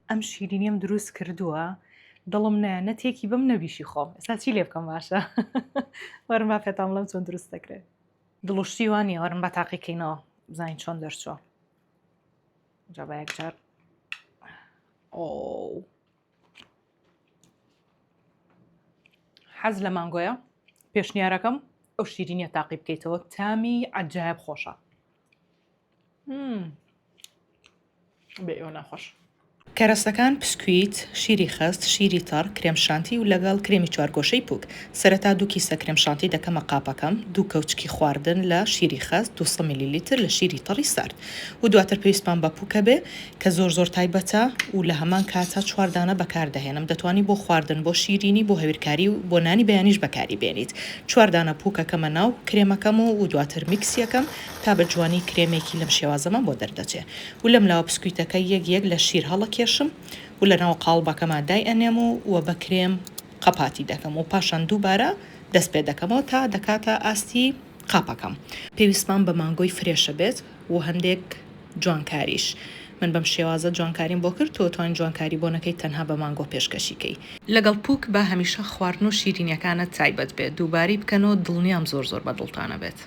ئەم شیرینیەم دروست کردووە دڵم نایە نە تێکی بم نە بیشی خۆم ئێستا چی لێ بکەم باشە وەرم با پێتان بڵێم چۆن دروست دەکرێت دڵ و شتی وا نییە وەرم با تاقیکەینەوە بزانین چۆن دەرچووە جا با یەکجار ئۆ حەز لە مانگۆیە پێشنیارەکەم ئەو شیرینیە تاقی بکەیتەوە تامی عجایب خۆشە بێ ئێوە ناخۆش. کەرەستەکان، پسکویت، شیری خەست، شیری تەڕ، کرێم شانتی و لەگەڵ کرێمی چوارگۆشەی پوک. سەرەتا دوو کیسە کرێم شانتی دەکەمە قاپەکەم، دوو کەوچکی خواردن لە شیری خەست، 200 میلیلیتر لە شیری تەڕی سارد و دواتر پێویستمان بە پوکە بێ کە زۆر زۆر تایبەتە و لە هەمان کاتا چوار دانە بەکار دەهێنم دەتوانی بۆ خواردن بۆ شیرینی بۆ هەویرکاری و بۆ نانی بەیانیش بەکاری بێنیت چوار دانە پوکەکەمە ناو کرێمەکەم و و دواتر میکسیەکەم تا بە جوانی کرێمێکی لەم شێوازەمان بۆ دەردەچێ و لەم لاوە پسکویتەکە یەک یەک لە شیر هەڵەکێشم و لە ناو قاڵبەکەما دای ئەنێم و و بە کرێم قەپاتی دەکەم و پاشان دووبارە دەست پێ دەکەمەوە تا دەکاتە ئاستی قاپەکەم. پێویستمان بە مانگۆی fresh ە بێت و هەندێک جوانکاریش. من بەم شێوازە جوانکاریم بۆ کرد تۆ توانی جوانکاری بۆ نەکەی تەنها بە مانگۆ پێشکەشی کەی. لەگەڵ پوک با هەمیشە خواردن و شیرینیەکانت تایبەت بێت دووبارەی بکەنەوە دڵنیام زۆر زۆر بە دڵتان ئەبێت.